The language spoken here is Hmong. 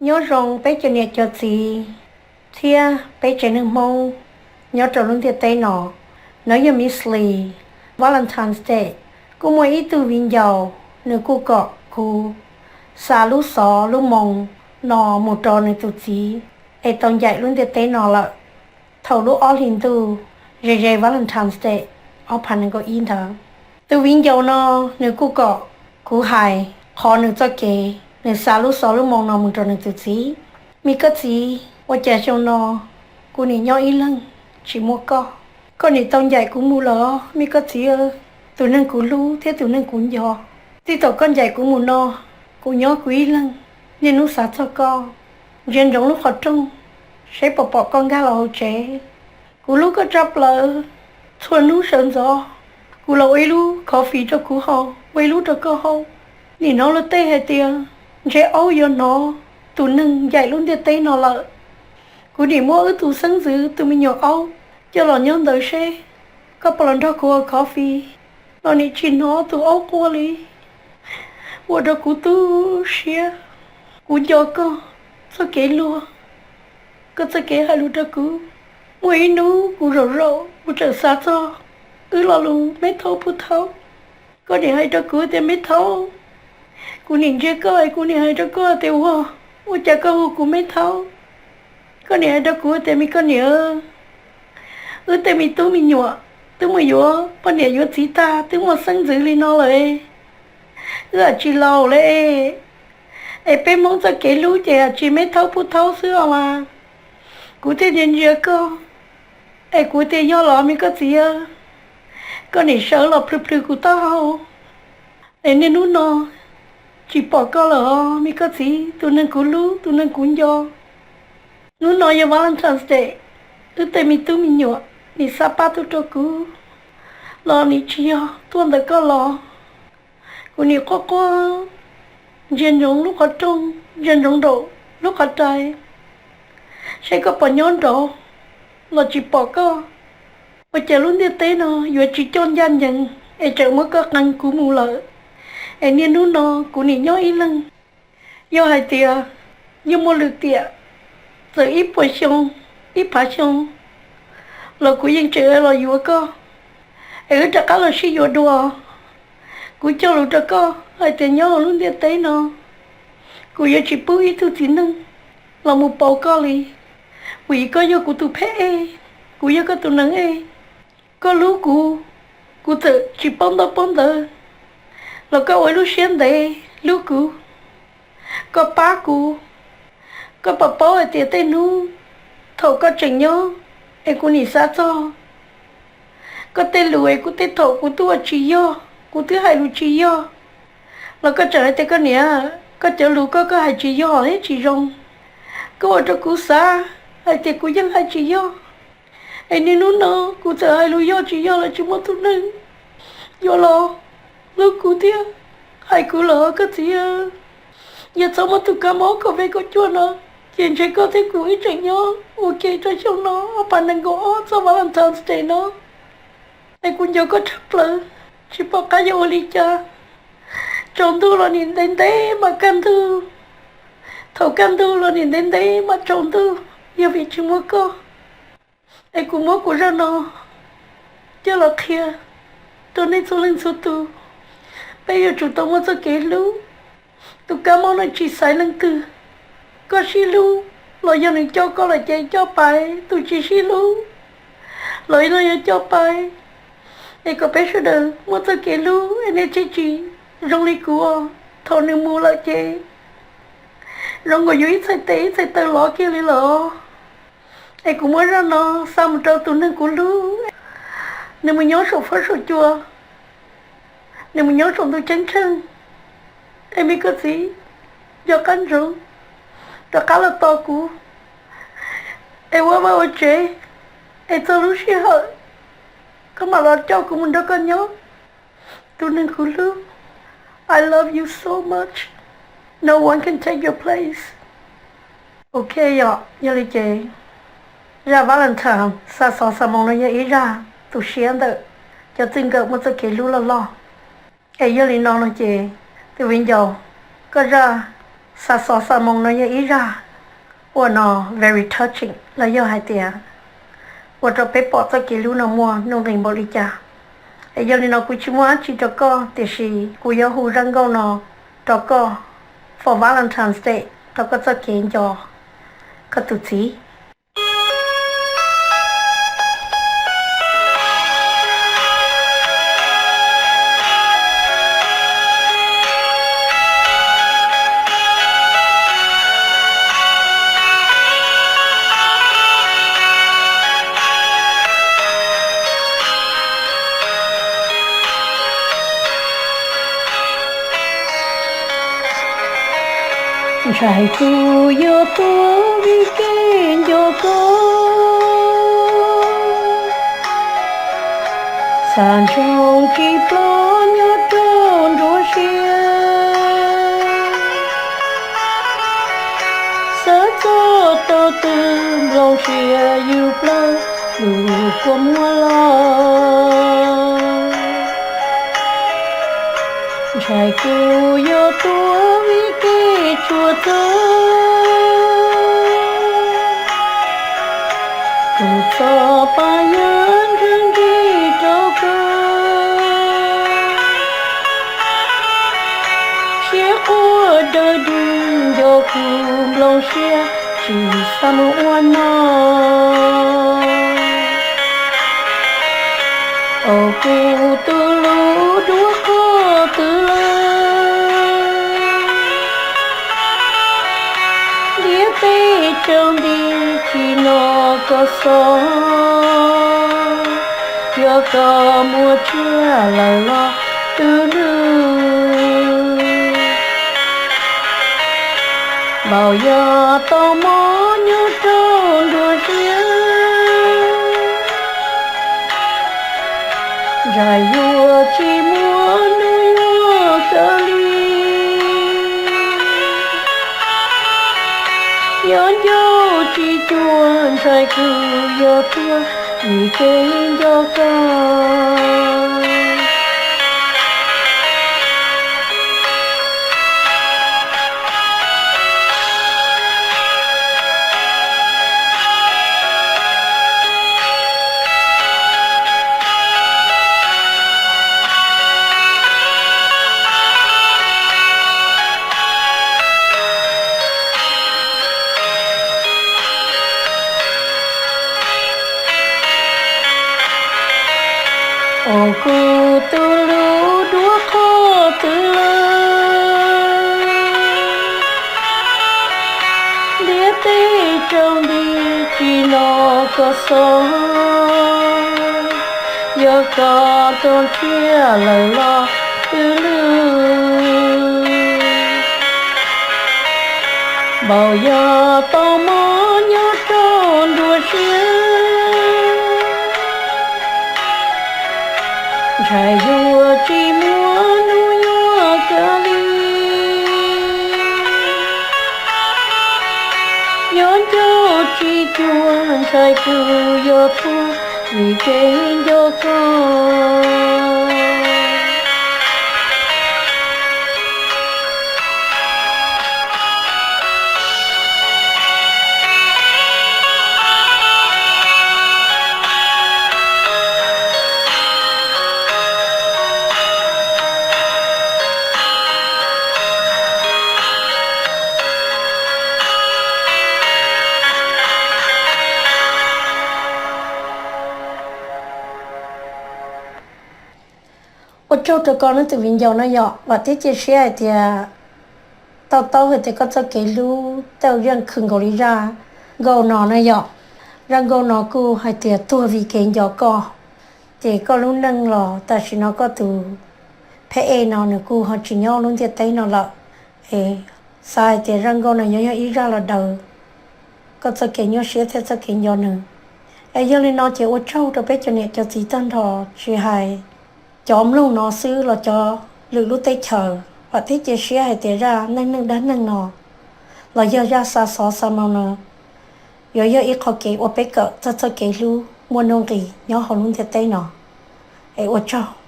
Nyob zoo peb cov niam cov txiv thiab peb tsev neeg Hmoob nyob rau lub ntiaj teb no. Nov yog Miss Lee. Valentine's Day kuj muaj ib tug viv ncaus, nws kuj kom kuv xa lub xov lub moo no mus rau nws tus txiv es tau ncaim lub ntiaj teb no lawm thaum lub ob hlis ntuj ze ze Valentine's Day ob phav nees nkaum ib ntawd. Tus viv ncaus no nws kuj kom kuv hais qhov nws txoj kev nws xa lub xov lub moo no mus rau nws tus txiv. Me koj txiv, ua cas xyoo no kuv nim nyob ib leeg tsis muaj koj? Koj nim tau ncaim kuv mus lawm os me koj txiv. Tus neeg kuv hlub thiab tus neeg kuv nco, txij thaum koj ncaim kuv mus no, kuv nyob kuv ib leeg, niaj hnub xav txog koj, ntsia ntsoov lub qhov rooj saib puas pom koj nkag los hauv tsev. Kuv hlub koj tshaj plaws. Txhua hnub sawv ntxov kuv los ua ib lub coffee rau kuv haus, ua ib lub rau koj haus. Nim hnov luag tej hais tias ntshe aub yuav hnov tus neeg ncaim lub ntiaj teb no lawm. Kuv nim muab wb tus xeeb ntxwv tus me nyuam aub coj los nyob ntawd seb koj puas los nrog kuv haus coffee, los nim tsis hnov tus aub quaj li. Ua rau kuv tu siab. Kuv nco koj txoj kev luag, koj txoj kev hais lus rau kuv. Muaj ib hnub kuv zaum zaum kuv txawm xav txog wb lo lus meb thaub pub thaub. Koj nim hais rau kuv tias meb thaub. Kuv nim ntsia koj es kuv nim hais rau koj tias ua, ua cas koj hu kuv meb thaub? Koj nim hais rau kuv tias me koj niam, wb tej me tub me nyuam twb mus yuav poj niam yuav txiv tag twb muaj xeeb ntxwv li no lawm, wb tsis laus li. Es peb Hmoob txoj kev hlub ces tsis meb thaub pub thaub xwb os mas. Kuv thiaj ntsia ntsia koj es kuv tias yog los me koj txiv, koj nim sawv los plhws plhws kuv taub hau. Es niaj hnub no tsis pom koj lawm os me koj txiv, tus neeg kuv hlub tus neeg kuv nco. Hnub no yog Valentine's Day, wb tej me tub me nyuam nim xa pab tuaj rau kuv los nim tsis yog tuaj ntawm koj los. Kuv nim quaj quaj ntsia ntsoov lub qhov rooj, ntsia ntsoov nraum lub qhov rai, seb koj puas nyob nraud los tsis pom koj. Ua cas lub ntiaj teb no yuav tsis coj ncaj ncees es tseem muab koj qee kuv mus lawm, es niaj hnub no kuv nim nyob ib leeg. Yog hais tias yog muaj lwm tiam, txawm ib puas xyoo, ib phav xyoo los kuv yeej tseem los yuav koj, es wb rov qab los sib yuav dua. Kuv cog lus rau koj hais tias nyob hauv lub ntiaj teb no kuv yuav tsis pub ib tug txiv neej los mus pauv koj li, vim koj yog kuv tus pheb ej, kuv yog koj tus nees ej. Koj hlub kuv, kuv txawm tsis paub ntaub paub ntawv los koj ua ib lub siab ntev hlub kuv. Koj pab kuv, koj puas paub hais tias tej hnub thaum koj tseem nyob es kuv nim xav txog koj tej lus es kuv tej thaum kuv twb ua tsis yog, kuv twb hais lus tsis yog los koj tseem hais tias koj niam, koj cov lus koj koj hais tsis yog thiab tsis zoo. Koj ua rau kuv xav hais tias kuv yeej hais tsis yog. Es niaj hnub no kuv txawm hais lus yog tsis yog los tsis muaj tus neeg yuav los hlub kuv thiab hais kuv lawm koj txiv. Yog txhob muaj tus kab mob covid kaum cuaj no, ces ntshe koj thiab kuv ib tseem nyob ua ke rau xyoo no ob phav nees nkaum ob txog Valentine's Day no. Es kuv nco koj tshaj plaws, tsis pom qab yuav ua li cas. Tsaus ntuj los nim ntev ntev mam kaj ntug, thaum kaj ntug los nim ntev ntev mam tsaus ntuj, yog vim tsis muaj koj. Es kuv muab kuv zaj no coj los qhia rau nej txhua leej txhua tus, peb yuav tsum tau muaj txoj kev hlub. Tus kab mob no tsis xaiv leej twg, koj sib hlub los yog nws coj koj los ces coj pais, tus tsis sib hlub los no yuav coj pais. Es kom peb sawv daws muaj txoj kev hlub es nej thiaj tsis zoo li kuv, thaum nws mus lawm ces zoo nkaus yuav ib txhais tes ib txhais taw lov kiag li lawm. Es kuv muab zaj no xa mus rau tus neeg kuv hlub, nws mus nyob saum huab saum cua, nws mus nyob saum ntuj ceeb tsheej. Es me koj txiv, nco qab ntsoov rov qab los tos kuv, es ua vaj ua tsev, es txog lub sij hawm koj mam los coj kuv mus nrog koj nyob. Tus neeg kuv hlub, I love you so much. No one can take your place. Ok, yog, yog li ces zaj Valentine xa xov xa moo no yog ib zaj tu siab ntawm cov txij nkawm muaj txoj kev hlub loj loj. Es yog li no no ces tus viv ncaus, koj zaj Xa xov xa moo no yog ib zaj uas no very touching los yog hais tias ua rau peb pom txoj kev hlub no muaj nuj nqis npaum li cas. Es yog li no kuv tsis muaj dab tsi rau koj, tiam sis kuv yuav hu zaj nkauj no rau koj for Valentine's Day rau koj txoj kev nco koj tus txiv. Ntshai kuv yuav tuag vim kev nco koj, xav ntsoov tsis ploj nyob rau nruab siab, xav txog tau twg nplooj siab yus plawg lub kua muag los. Ntshai kuv yuav tuag vim kev tsuaj txog, kuv txoj pa yawg nrhw nrig rau koj, siab quaj dawb dwb nco kuv nplooj siab tsis xav mus ua no. Au kuv tus hlub dua qhov twg lawm, ntiab teb tsaus nti tsis hnov koj xov, yog koj muaj tsiaj lawm los twb lwj, npaum yog tau mob nyob rau nruab siab, ntshai yuav tsis muaj hnub yuav kawg li. Nyob ncauj tsis cuag ntshai kuv yuav tuag vim kev nco koj. Au kuv tus hlub dua qhov twg lawm, ntiab teb tsaus nti tsis hnov koj xov, yog koj rau tsiaj lawm los twb lwj, npaum yog tau mob nyob rau nruab siab, ntshai yuav tsis muaj hnub yuav kawg li. Nyob ncauj tsis cuag ntshai kuv yuav tuag vim kev nco koj. Ua tsaug rau koj nawb tus viv ncaus no yom, vam thiab cia siab hais tias tau taub hais tias koj txoj kev hlub tau yeej khwm nkaus li zaj nkauj no na yom. Zaj nkauj no kuj hais tias tuag vim kev nco koj, ces koj lub neej los tam sim no koj tus phab ej no nws kuj ho tsis nyob lub ntiaj teb no lawm. Es xav hais tias zaj nkauj no yuav yog ib zaj los daws koj txoj kev nyuaj siab thiab txoj kev nco nws. Es yog li no ces ua tsaug rau peb cov niam cov txiv tag nrho, tsis hais cov mloog no xwb los cov lwm lub teb chaws, vam thiab cia siab hais tias zaj neej neeg dab neeg no los yog zaj xa xov xa moo no yuav yog ib qho kev ua peb kawm txog txoj kev hlub muaj nuj nqis nyob hauv lub ntiaj teb no. Es ua tsaug.